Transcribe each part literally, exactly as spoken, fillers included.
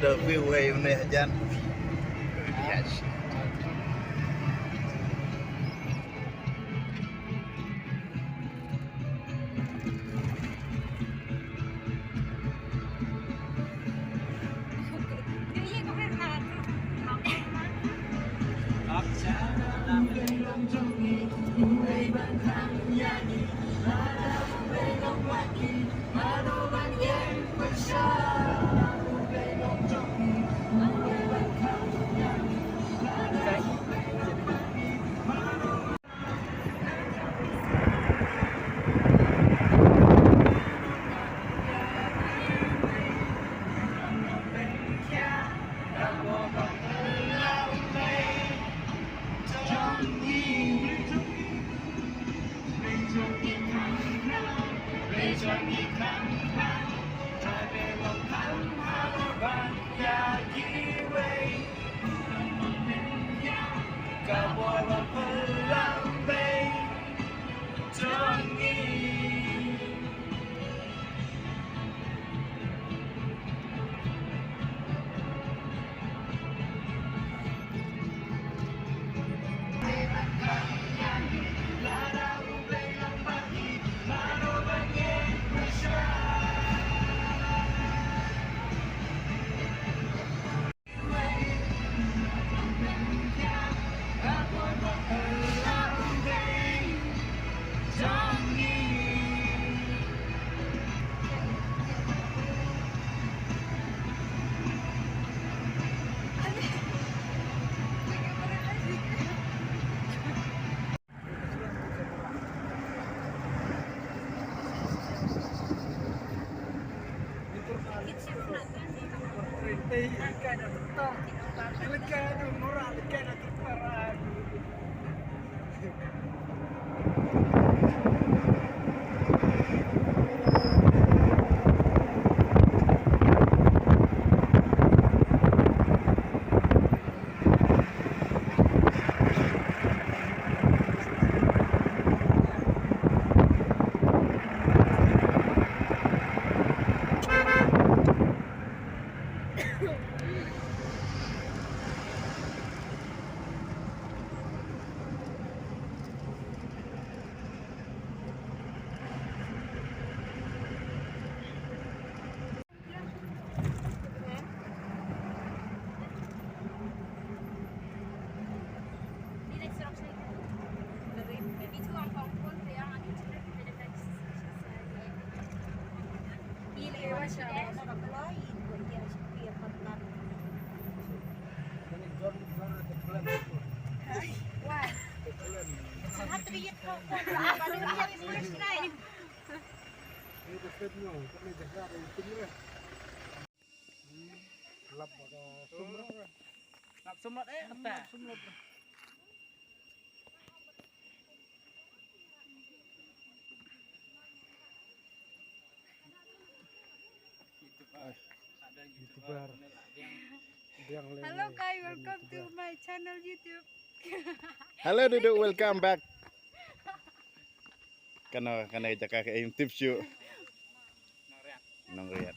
The view where you may have done. Yes. Hello guys, welcome to my channel YouTube. Hello Dudu, welcome back. Kano kano jaka ka im tip shu. Nongriat.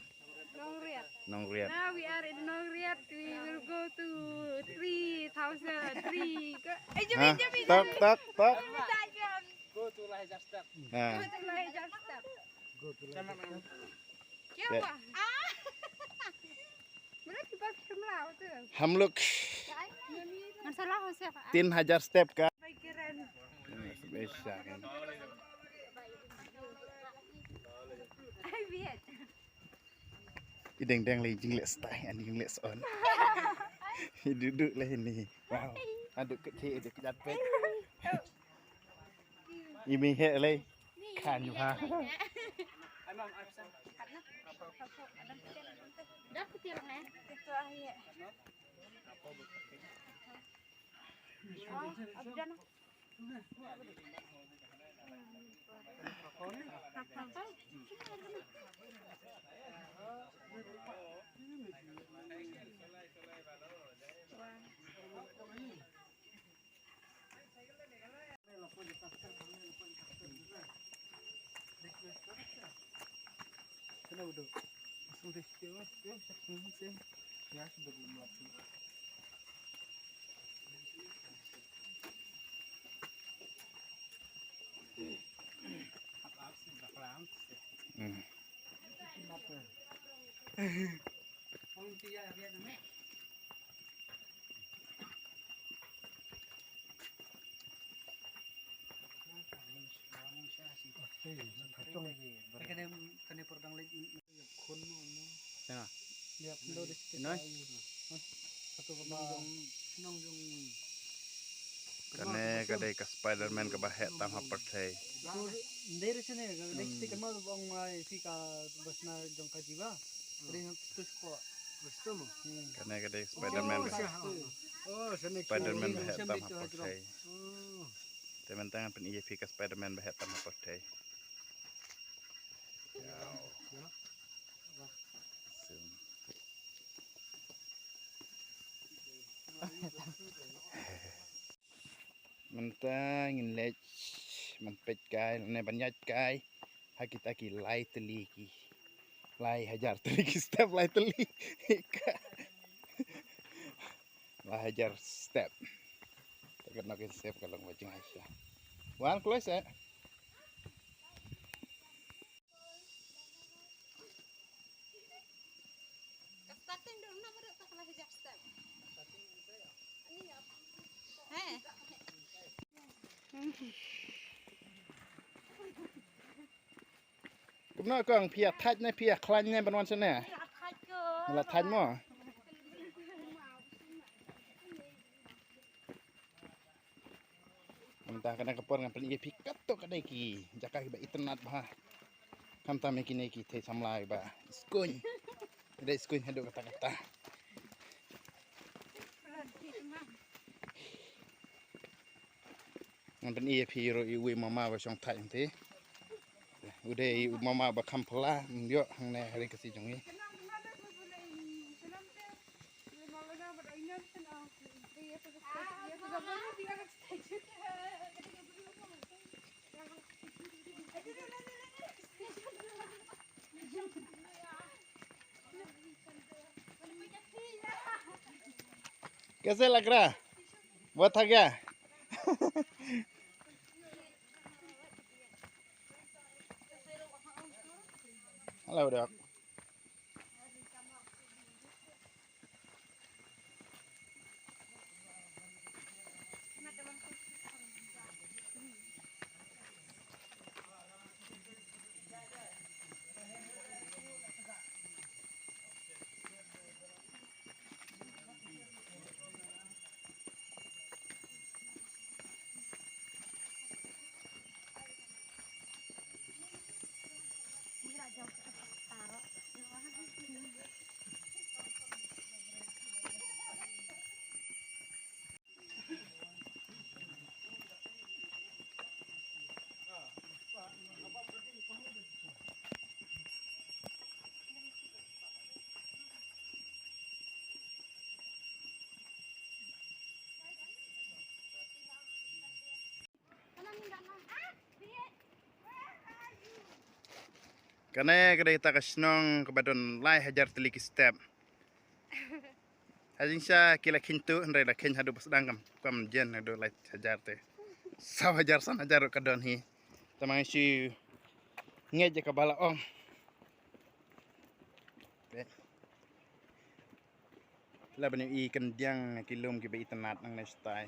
Nongriat. Nongriat. Now we are in Nongriat. We will go to three thousand three. Go. Eh, jom, jom, jom. Tak, tak, tak. Go to Lahajar Step. Ha. Go to Lahajar Step. Go to Lahajar Step. Kya hua? Ah. Hum log tin hajar step ka. I deng deng lei jingleh stai an jingleh son. I dudu lei ni. Wow. Adu ke ke de ke jat pek. I mi he lei. Kan yu ha. Kane, kane por dang leit. Ïa. Ïa, pynlong dei. Ïa, satu kaba nong jong, nong jong. Kane ka dei ka Spider-Man kaba heh tam ha pyrthei. Ndei re sene, ka dei kti kama ba ong ai phi ka basna jong ka jiwa. Ka dei tu ko. Hmm. Kane ka dei Spider-Man ba heh. Oh, sene. Spider-Man ba heh tam ha pyrthei. Oh. Te mynta ngan pyni ïa phi ka Spider-Man ba heh tam ha pyrthei. Mynta ngin leit ban peit kai ne ban ïaid kai ha kita ki lai tylli ki, lai hajar tylli ki step, lai tylli. Lai hajar step. Te katno ki step ka long ba jngai sha. Wan kloi se. Ka starting dong na baru tak lah hijab step. Heh. Kumno kong, phi ïa thait ne phi ïa khlaiñ ne ban wan shane? La thait mo. Mynta kane ka por ngan pyni ïa phi katto katne ki jaka kiba itynnat bha. Khamtam ïa kine ki thei samla kiba skun. Dei skun haduh katta katta. Ngan pyni ïa phi ruh ïa uwei u mama ba shong thait hangtei. U dei u mama ba kham phylla, ym ïoh hangne ha ri Khasi jong ngi. कैसे लग रहा? बहुत थक गया? Hello, Doc. Kane ka dei kata ka shnong kaba don lai hajar tylli ki step. Ha jingshisha ki la kheiñ tuh, hynrei la kheiñ haduh ba sdang kam, kam jen haduh lai hajar te. Saw hajar san hajar ruh ka don hi. Te ma ngi shu ngeit ïa kaba la ong. Te la ban ïohi khyndiat ki lum kiba itynnat nangne shatai.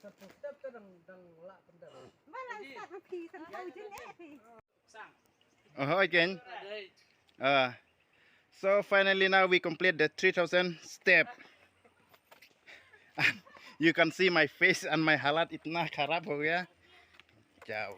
Ba la start ma phi, san tau jin eh phi. Oh, again. Uh, so finally now we complete the three thousand step. You can see my face and my halat itna kharab ho gaya. Jao.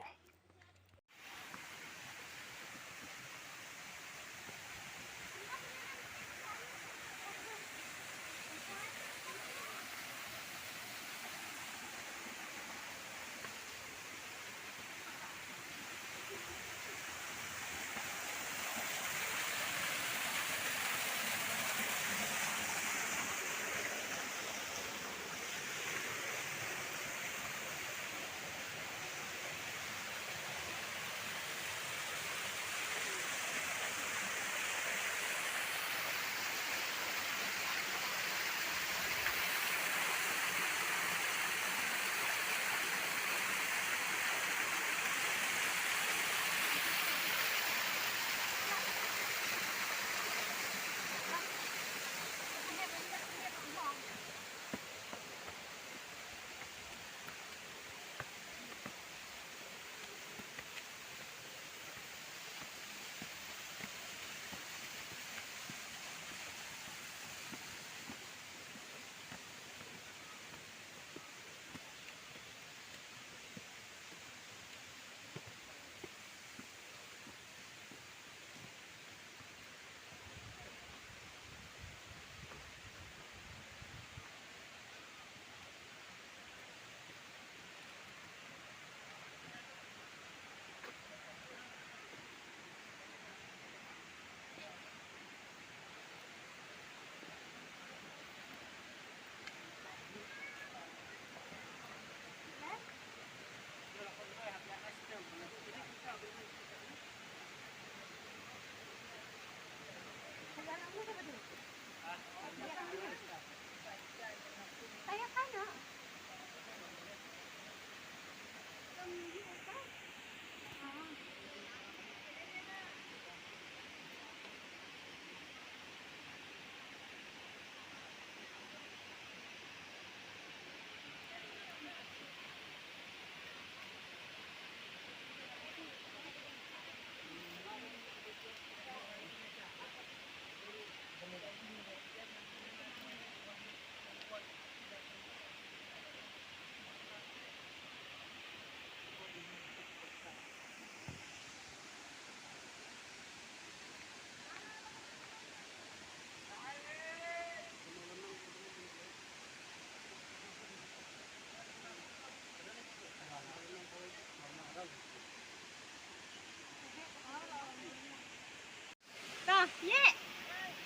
To, ye.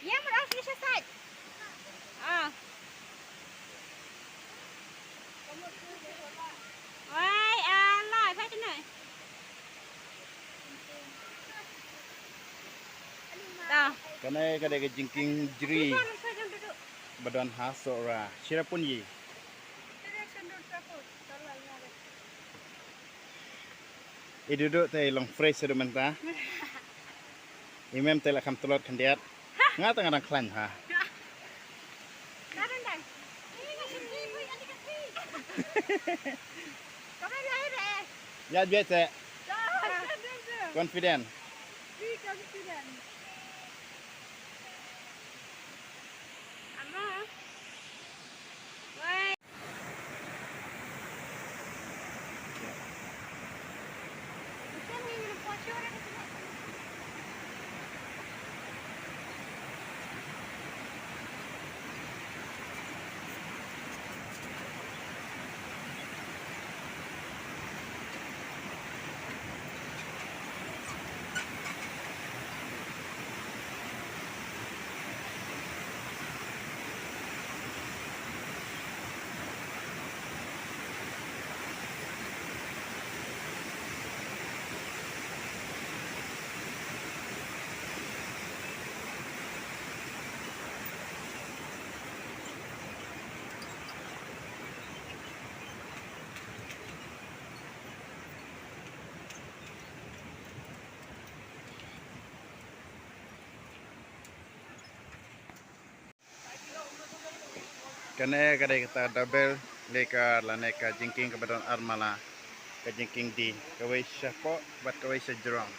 Ye, mut as isha sait. Ah. Wai, ala, phai tene. To. Kane ka dei ka jingkieng jri. Ba don ha Sohra. Cherapun ye. I Dudu te long fresh ruh mynta. I Mem te la kham tlot khyndiat. Nga te nga dang khlaiñ ha. Ïa bieit te. Confident. Kane ka dei kata double Lekar lane ka jingkieng kaba don ar mala, ka jingkieng die, kawei shapoh bad kawei shajrong.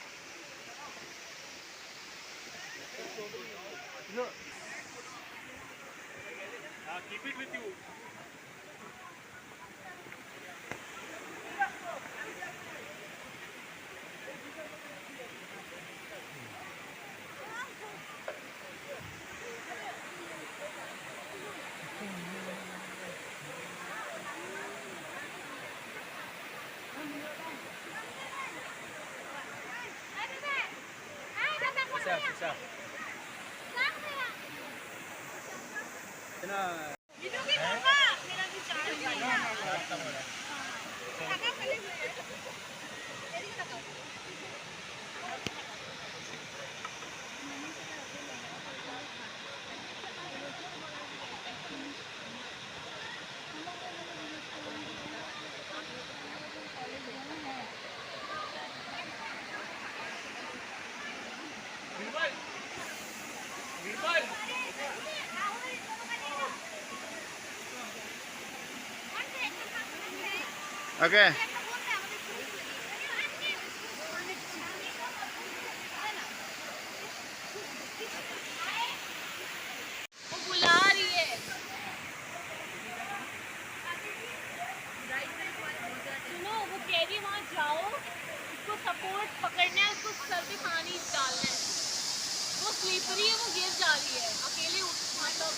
Okay. वो बुला रही है। सुनो, वो कह रही है वहाँ जाओ, उसको सपोर्ट पकड़ना है, उसको सर पे पानी डालना है। वो स्लिपरी है, वो गिर जा रही है। अकेले उठ, मतलब,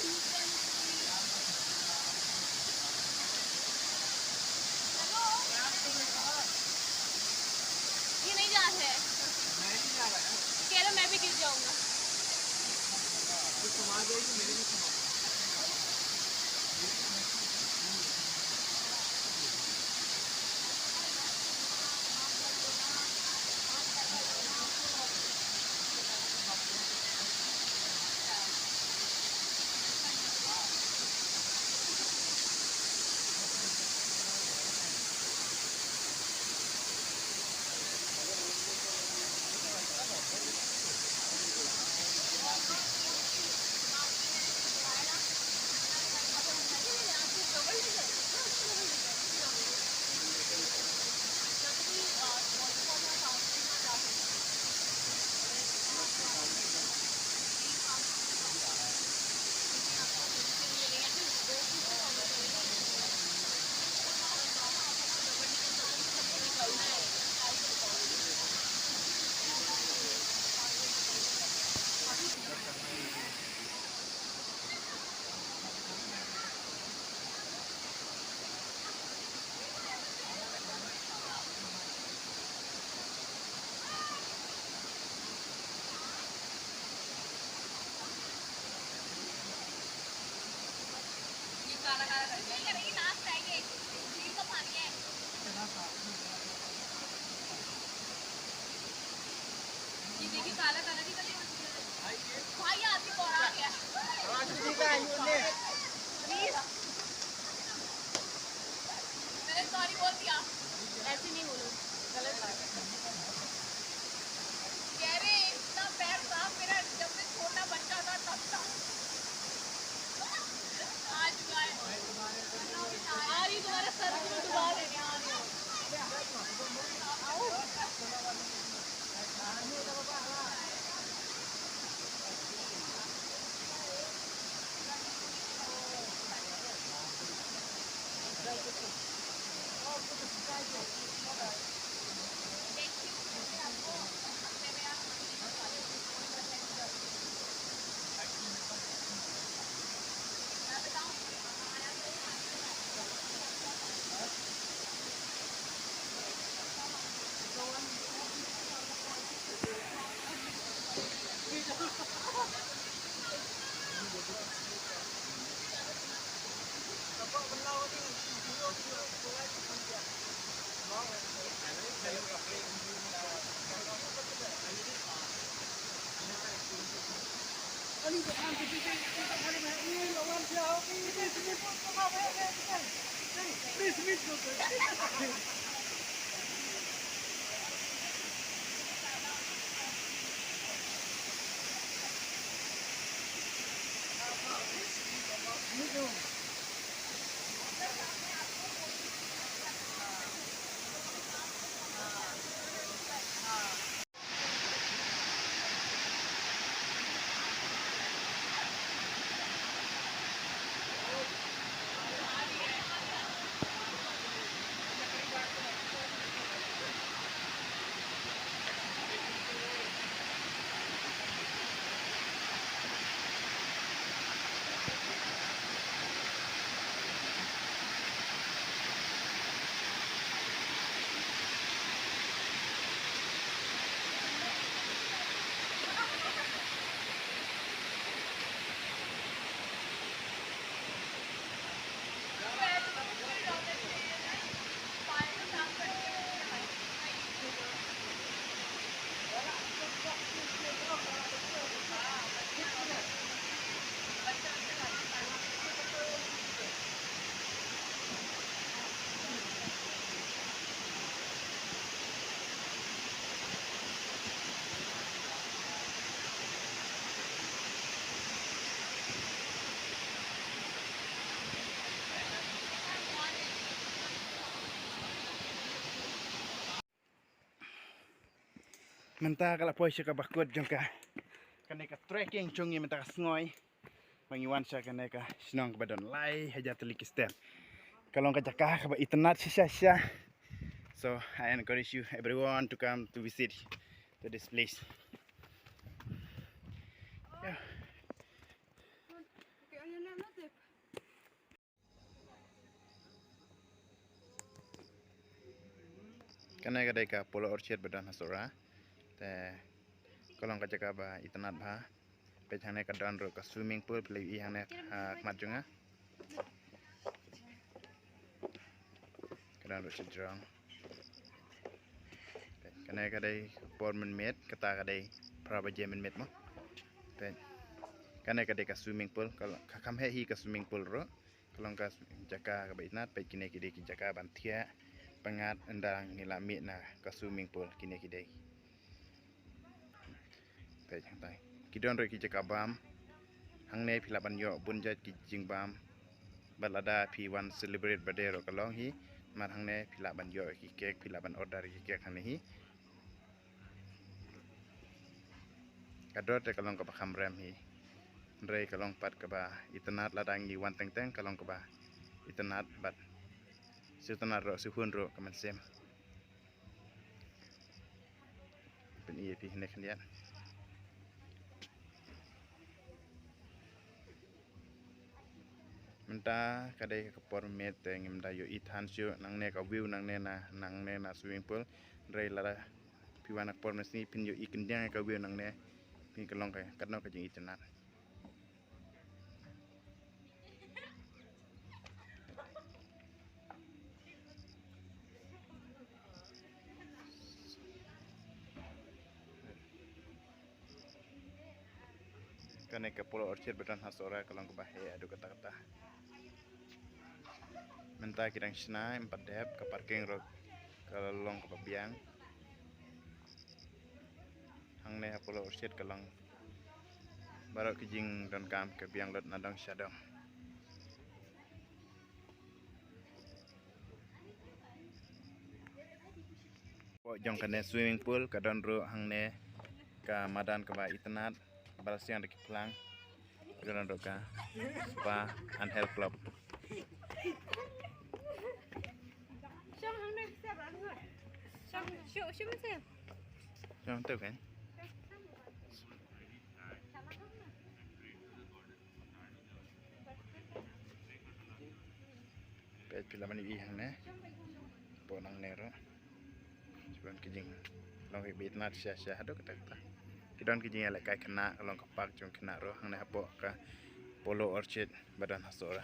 ये नहीं जा रहा है। कह रहा मैं भी गिर जाऊंगा। ये देखिए, काला काला निकल गया। भाई, आपकी पौड़ा आ गया। प्लीज। मैंने सॉरी बोल दिया। ऐसे नहीं बोलो, गलत बात है। कह रहे, इतना पैर साफ मेरा, जब मैं छोटा बच्चा था, तब था। आ चुका है। आ रही तुम्हारा सर, तुम्हें डुबा देंगे। Mynta ka la poi sha kaba kut jong ka, kane ka trekking jong ngi mynta ka sngi. Ba ngi wan sha kane ka shnong kaba don lai hajar tylli ki step. Ka long ka jaka kaba itynnat shisha shisha. So I encourage you everyone to come to visit to this place. Yeah. Kane ka dei ka Polo Orchard ba don ha Sohra. Te ka long ka jaka ba itynnat bha. Peit hangne ka don ruh ka swimming pool, phi la ïohi hangne ha khmat jong nga. Ka don ruh shajrong. Peit, kane ka dei por mynmiet, kata ka dei phra baje mynmiet mo. Peit, kane ka dei ka swimming pool, ka long, ka kham heh hi ka swimming pool ruh. Ka long ka jaka kaba itynnat, peit kine ki dei ki jaka ban thiah pyngngad ynda ngi la mih na ka swimming pool, kine ki dei. Peit hangtai. Ki don ruh ki jaka bam. Hangne phi lah ban ïoh bun jait ki jingbam. Bad lada phi wan celebrate birthday ruh ka long hi. Namar hangne phi lah ban ïoh ki cake, phi lah ban order ki cake hangne hi. Ka dor te ka long kaba kham rem hi. Hynrei ka long pat kaba itynnat, lada ngi wan teng teng ka long kaba itynnat bad shu tynnat ruh, shu hun ruh ka mynsiem. Pyn-i ïa phi hangne khyndiat. Mynta ka dei ka por miet te ngim da ïohi than shuh nangne ka view nangne na, nangne na swimming pool. Hynrei lada phi wan ha ka por mynsngi phin ïohi khyndiat ka view nangne. Phi, ka long ka, katno ka jingitynnat. Kane ka Polo Orchard ba don ha Sohra ka long kaba heh haduh katta katta. Mynta ki dang shna, ym pat dep, ka parking ruh ka long kaba biang. Hangne ha Polo Orchard ka long baroh ki jingdonkam ka biang lut na dong sha dong. Hapoh jong kane swimming pool ka don ruh hangne ka madan kaba itynnat, ba la siang da ki phlang. Ka don ruh ka spa and health club. Shong hangne, shong, shong, shong, shong. Shong tu kan. Peit phi lah ban ïohi hangne. Hapoh nangne ruh. Shu ban ki jing, long kiba itynnat shisha shisha haduh katta katta. Ki don ki jingïalehkai khynnah, ka long ka park jong khynnah ruh hangne hapoh ka Polo Orchard ba don ha Sohra.